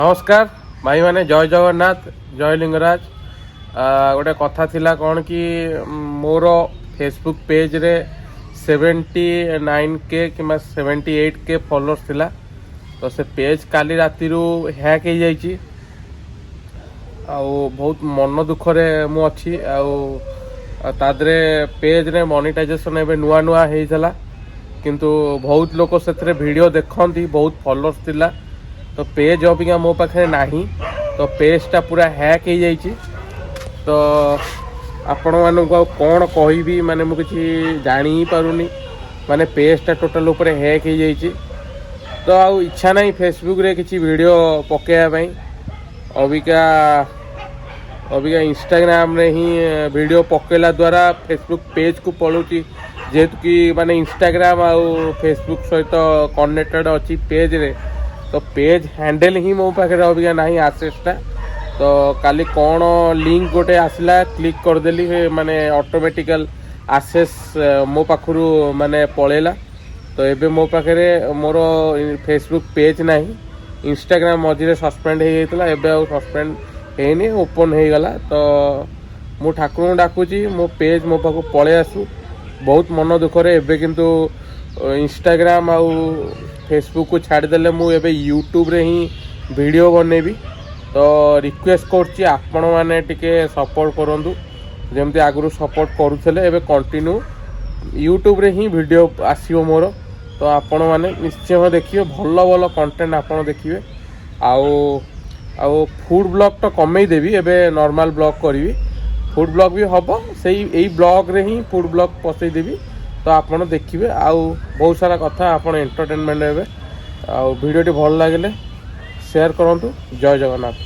ନମସ୍କାର ଭାଇମାନେ, ଜୟ ଜଗନ୍ନାଥ, ଜୟ ଲିଙ୍ଗରାଜ। ଗୋଟେ କଥା ଥିଲା କ'ଣ କି ମୋର ଫେସବୁକ୍ ପେଜ୍ରେ 79K କିମ୍ବା 78K followers ଥିଲା। ତ ସେ ପେଜ୍ କାଲି ରାତିରୁ ହ୍ୟାକ୍ ହେଇଯାଇଛି ଆଉ ବହୁତ ମନ ଦୁଃଖରେ ମୁଁ ଅଛି। ଆଉ ତା ଦେହରେ ପେଜ୍ରେ ମନିଟାଇଜେସନ୍ ଏବେ ନୂଆ ନୂଆ ହେଇଥିଲା, କିନ୍ତୁ ବହୁତ ଲୋକ ସେଥିରେ ଭିଡ଼ିଓ ଦେଖନ୍ତି, ବହୁତ ଫଲୋଅର୍ସ ଥିଲା। ତ ପେଜ୍ ଅବିକା ମୋ ପାଖରେ ନାହିଁ। ତ ପେଜ୍ଟା ପୁରା ହ୍ୟାକ୍ ହେଇଯାଇଛି। ତ ଆପଣମାନଙ୍କୁ ଆଉ କ'ଣ କହିବି, ମାନେ ମୁଁ କିଛି ଜାଣି ହିଁ ପାରୁନି। ମାନେ ପେଜ୍ଟା ଟୋଟାଲ୍ ଉପରେ ହ୍ୟାକ୍ ହେଇଯାଇଛି। ତ ଆଉ ଇଚ୍ଛା ନାହିଁ ଫେସବୁକ୍ରେ କିଛି ଭିଡ଼ିଓ ପକାଇବା ପାଇଁ। ଅବିକା ଅବିକା ଇନଷ୍ଟାଗ୍ରାମରେ ହିଁ ଭିଡ଼ିଓ ପକାଇଲା ଦ୍ୱାରା ଫେସବୁକ୍ ପେଜ୍କୁ ପଳାଉଛି, ଯେହେତୁ କି ମାନେ ଇନଷ୍ଟାଗ୍ରାମ ଆଉ ଫେସବୁକ୍ ସହିତ କନେକ୍ଟେଡ଼ ଅଛି ପେଜ୍ରେ। ତ ପେଜ୍ ହ୍ୟାଣ୍ଡେଲ୍ ହିଁ ମୋ ପାଖରେ ଅବିକା ନାହିଁ ଆକ୍ସେସଟା। ତ କାଲି କ'ଣ ଲିଙ୍କ ଗୋଟେ ଆସିଲା, କ୍ଲିକ୍ କରିଦେଲି, ସେ ମାନେ ଅଟୋମେଟିକାଲ ଆକ୍ସେସ୍ ମୋ ପାଖରୁ ମାନେ ପଳେଇଲା। ତ ଏବେ ମୋ ପାଖରେ ମୋର ଫେସବୁକ୍ ପେଜ୍ ନାହିଁ। ଇନଷ୍ଟାଗ୍ରାମ ମଝିରେ ସସ୍ପେଣ୍ଡ ହେଇଯାଇଥିଲା, ଏବେ ଆଉ ସସ୍ପେଣ୍ଡ ହେଇନି, ଓପନ୍ ହେଇଗଲା। ତ ମୁଁ ଠାକୁରଙ୍କୁ ଡାକୁଛି, ମୋ ପେଜ୍ ମୋ ପାଖକୁ ପଳେଇ ଆସୁ। ବହୁତ ମନ ଦୁଃଖରେ ଏବେ କିନ୍ତୁ ଇନଷ୍ଟାଗ୍ରାମ ଆଉ ଫେସବୁକ୍କୁ ଛାଡ଼ିଦେଲେ ମୁଁ ଏବେ ୟୁଟ୍ୟୁବରେ ହିଁ ଭିଡ଼ିଓ ବନେଇବି। ତ ରିକ୍ୱେଷ୍ଟ କରୁଛି, ଆପଣମାନେ ଟିକେ ସପୋର୍ଟ କରନ୍ତୁ, ଯେମିତି ଆଗରୁ ସପୋର୍ଟ କରୁଥିଲେ। ଏବେ କଣ୍ଟିନ୍ୟୁ ୟୁଟ୍ୟୁବରେ ହିଁ ଭିଡ଼ିଓ ଆସିବ ମୋର। ତ ଆପଣମାନେ ନିଶ୍ଚୟ ଦେଖିବେ, ଭଲ ଭଲ କଣ୍ଟେଣ୍ଟ ଆପଣ ଦେଖିବେ। ଆଉ ଫୁଡ଼୍ ବ୍ଲଗ୍ ତ କମେଇ ଦେବି, ଏବେ ନର୍ମାଲ୍ ବ୍ଲଗ୍ କରିବି। ଫୁଡ଼୍ ବ୍ଲଗ୍ ବି ହେବ, ସେଇ ଏଇ ବ୍ଲଗ୍ରେ ହିଁ ଫୁଡ଼୍ ବ୍ଲଗ୍ ପସେଇଦେବି। ତ ଆପଣ ଦେଖିବେ ଆଉ ବହୁତ ସାରା କଥା, ଆପଣ ଏଣ୍ଟରଟେନମେଣ୍ଟ ହେବେ। ଆଉ ଭିଡ଼ିଓଟି ଭଲ ଲାଗିଲେ ସେୟାର କରନ୍ତୁ। ଜୟ ଜଗନ୍ନାଥ।